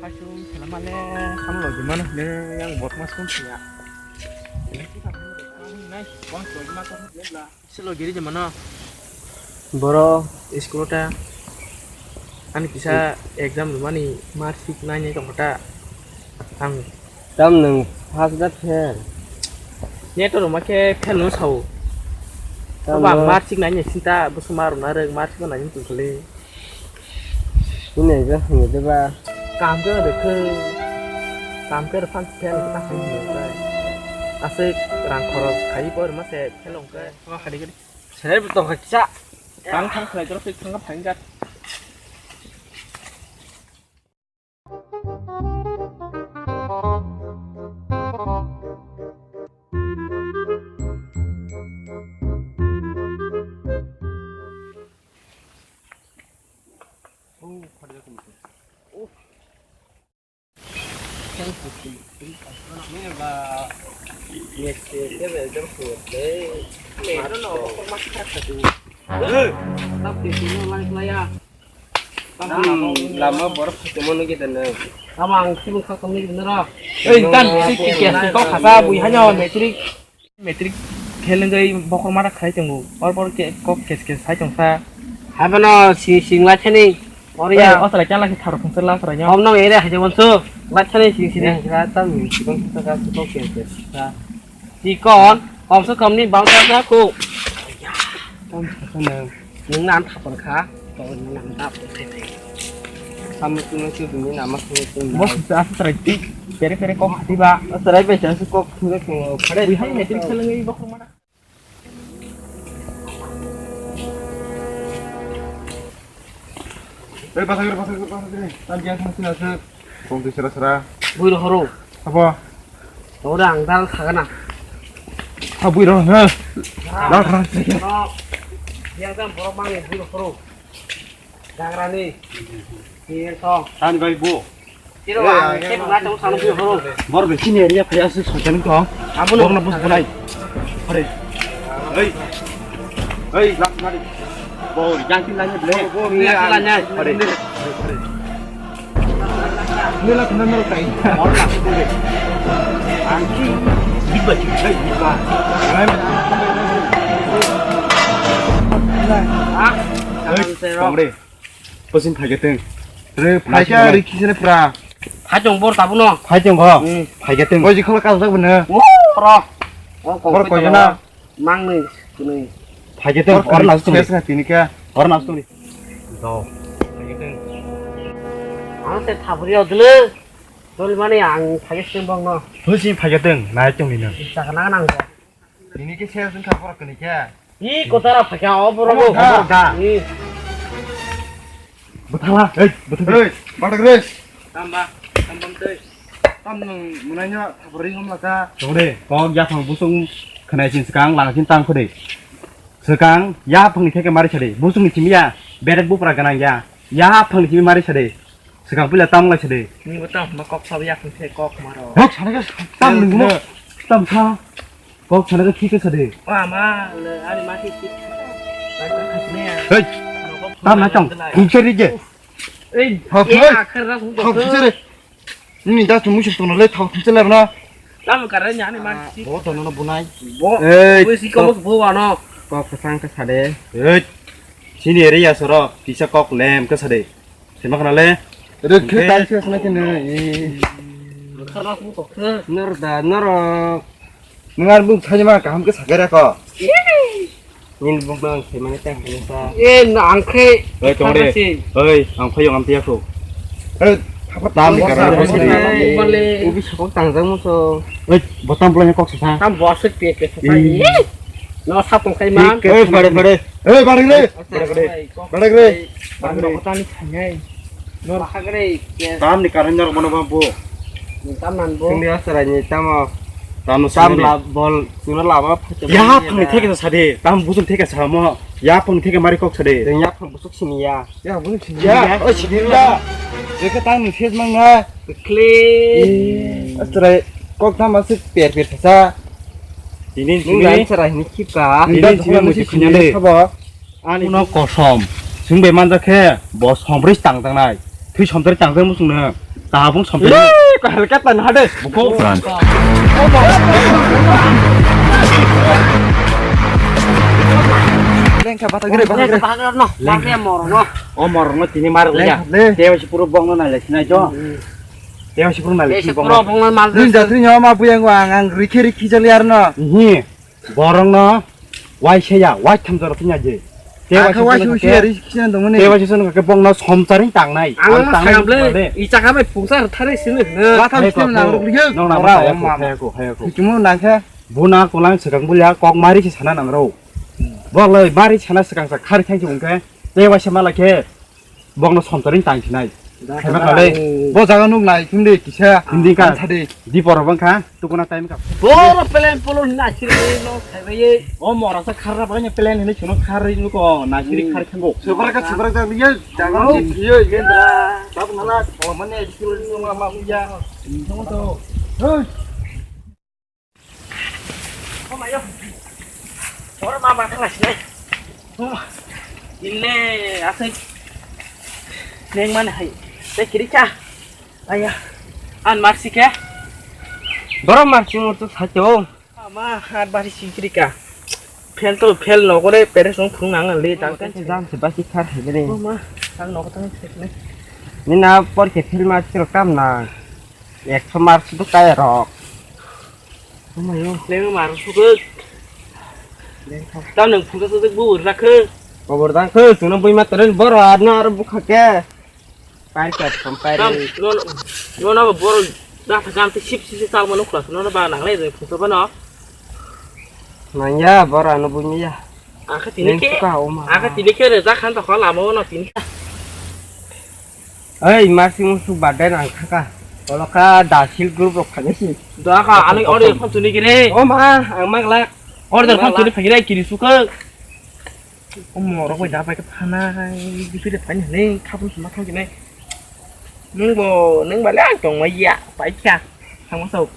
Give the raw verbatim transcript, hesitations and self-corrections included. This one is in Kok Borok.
Asum salamale, samlo gimana hene yang bot mas pun siya. Nai, bang lo gimana kau hene bla. Selo giri jemano. Boro school ta ani kisa exam rwmani mark sheet nainai tongkha ta. Ang tam nwng first da fail. Neto rwma khe fail no sao. Tam ba no. Mark sheet nainai sinta bwswma rwna rwk mark sheet nainai tongkhali. Sini aja hwnwi de ba. Kam khe rwkhe. Kam khe rwphang khe rwkhe ta hai hwnwi khe. Aswk rang khoros khai bo rwma se khe longkhe. Kha khadi khadi. Sere bo tongkha kisa. Tang thang khlai jora twi thang phai gat. Lama borok phaitongma nugwi tongno. Tamo ang sibung kha tongni gini ro. Ei, tan, si ki, ki, si kok khasa bui hanya matric. Matric fail wngwi bokhorma da khlai tongo. Or bor ke kok kes kes hai tongsa. Haibano si sing lai thani. Or ya. O tala chala ki tharo khungsa la sara nya. Om no ere hai jabon su. Lai thani sing sing. Ere hai jabon tam sibung kok kes kes. Di kon, kom se kom ni bang ta ta ku. Tam sa na. Nwng nan thapar kha, to nwng nan ta pun thai thai. Sam tu na chu bini nama su tu. Bos sa sa trai ti, pere pere kok hati ba. Trai be sa su kok thu ko phare. Wi hai meeting seleng wi bok mana. Hei, pasagri, pasagri, pasagri. Tan dia sana sini asuk. Kong tu sera sera. Bui rohoro. Apa? Ora ang dal sagana. Ah, bui rohoro. Dal sagana. Yang kan borok mangni bui rohoro. Gangrani. Ni to. Tan bai bu. Tiro ang ke bunga tong sanu bui rohoro. Bor be sini area phaya asuk sojan ko. Abo no. Bor na bus bunai. Hore. Hei. Hei, lak nari. Bo, yang tin lanya ble. Bo, yang tin lanya. Hore. Nila kena nol kai. Or lak tu de. Ang ki. Biba ki, hei, biba. Ah, hei, kong re. Posin phai gateng. Re, phai ka ri kisene pra. Phai tong bor tabuno. Phai tong go. Hmm. Phai gateng. Bo ji khola kal tak bene. Wo, pro. Bor ko jana. Mangni, kuni. Phai gateng. Or nas tong. Ses na tini ka. Or nas tong. Do. Phai gateng. Ang se thabri odle. Dol mani ang phai gateng bong no. Posin phai gateng. Nai tong ni no. Chakna nang. Nini ke sales wngkha borok kwnwi khe. I kotara phakya o borok. Obo da. I. Bwthala, ei, bwthala. Ei, badak res. Tamba, tambam tei. Tam nwng munaino thabarwi homlaka. Tongde, kok yaphang busung khwnai sin swkang lang sin tang khode. Swkang yaphangni theke mari sade. Busungni simi ya, berek bupra ganang ya. Yaphangni simi mari sade. Swkang puila tam lai sade. Ni bo tam ma kok sab yak se kok maro. Hok sana ka tam nung mo. Tam sa. Kok sana ka thik ka sade. Wa ma le ani ma thik thik. Bai ka khas ne ya. Hey. Tam na chong. Thik sari je. Ei. Hok. Akhir ras. Hok thik sari. Ni da tu musu tu na le thok thik sari na. Tam ka re ani ma thik. Bo to no bunai. Bo. Ei. Bo si ko bo wa no. Kok ka sang ka sade. Ei. Sini area soro kisa kok lem ka sade. Sima khna le. Rwkhe tai se sna kene. Khana sung tok khe. Nor da, nor. Nungar buk thani ma kaham ke sakera ko. Nil buk nang se mane tang kene sa. E, na ang khe. Oi, tong de. Oi, ang phayong am tiya ko. E, tam kara ko sri. Ubi sakok tang jang mo so. Oi, botam bolanya kok sa. Tam bosek pia ke sa. No sa tong kai man. Oi, pare, pare. Oi, pare le. Pare, pare. Pare, pare. Pare, pare. Tani khangai. Nor hagre. Tam ni karan nor bono ba bo. Tam nan bo. Sing dia sarai ni tam. Tam no tam la bol, tuna la ba. Ya phang theke sa de. Tam bujung theke sa mo. Ya phang theke mari kok sa de. Ya phang busuk sini ya. Ya bujung sini ya. Oi sini ya. Reka tam ni ses mang na. Kle. Astrai kok tam asik per per sa. Tini sini. Nung dan sarai ni khipka. Tini sini musi sini de. Ani uno kosom. Sing bai manja khe bo sombrwi tang tang nai. Thui sombrwi tang tang musung no. Tabung sampai. Kahal kata nah de. Buko. Lengkha bata gere, bata gere. Lengkha. Lengkha. Moro no. O moro no tini mar ya. Lengkha, le. Tewa si puro bong no na le sinai jo. Tewa si puro na le. Tewa si puro bong no mal. Rin jatri nyoma buyang wang ang rikhi rikhi jali arno. Hi. Borok no. Waisa ya, wai tham jora phinya je. Tewa si waisa ya ri khisan dong ne. Tewa si sono ke bong no somcharing tangnai. Ang tangnai ble. I chakha bai phungsa thare sini. Wa tham sini nang ruk liyo. Nong nang ba ko ko ko. Kimu nang khe. Buna kulang swkang bulya kok mari se sana nang ro. Bok loi mari sana swkang sa khari thang se ungke. Tewa se mala khe. Bokno somtoring tang sinai. Khaiba kale. Bo jaga nuk nai thung de kisa. Hindi ka. Thade. Di poro bang kha. Tukuna time ka. Boro plan polo na siri no khaibai. O mora sa kharra bang plan hini chuno kharri nuko na siri khar khango. Sebra ka sebra ka liye. Jaga nuk liye yendra. Bab nala. O mane di kilo ma ma ya. Thung to. Hei. Oh my God. Oro ma ma thang sinai. Oh. Inle asai. Neng man hai. Te kirika. Aya. An marsi ke. Boro marsi mo tu sacho. Ama har bari si kirika. Fail to fail no gore pere song phung nang le tang kan. Jam se basi khar hai bere. Oh ma. Ang no tang se ne. Ni na por ke fail marsi kam na. Ekso marsi to kaya rok. Omayo. Lengma mar suguk. Tam nang phungsa suguk bu rakhe. Kobor dang khe, chwngno bui ma toren boro arno aro bukha khe. Pai khe, sampai. Tam, no, no, no, boro, da thakam te sip sip sip tal mano khlas, no, no, ba nang le, phungsa ba no. Nang ya, boro ano bui ya. Akhe tini khe, akhe tini khe re, da khan to khala mo no tini. Oi, masing musuk birthday nang thaka. Olo kha dasil group rok phani si. Da kha, ani order phone tuni kire. O ma, ang magla. Order phone tuni phagire kiri suka. O morok bai da bai khe phanai, bisi de phani hane, khapun suma thang kine. Nung bo, nung bale ang tong mai ya, pai kha. Thang ma sau.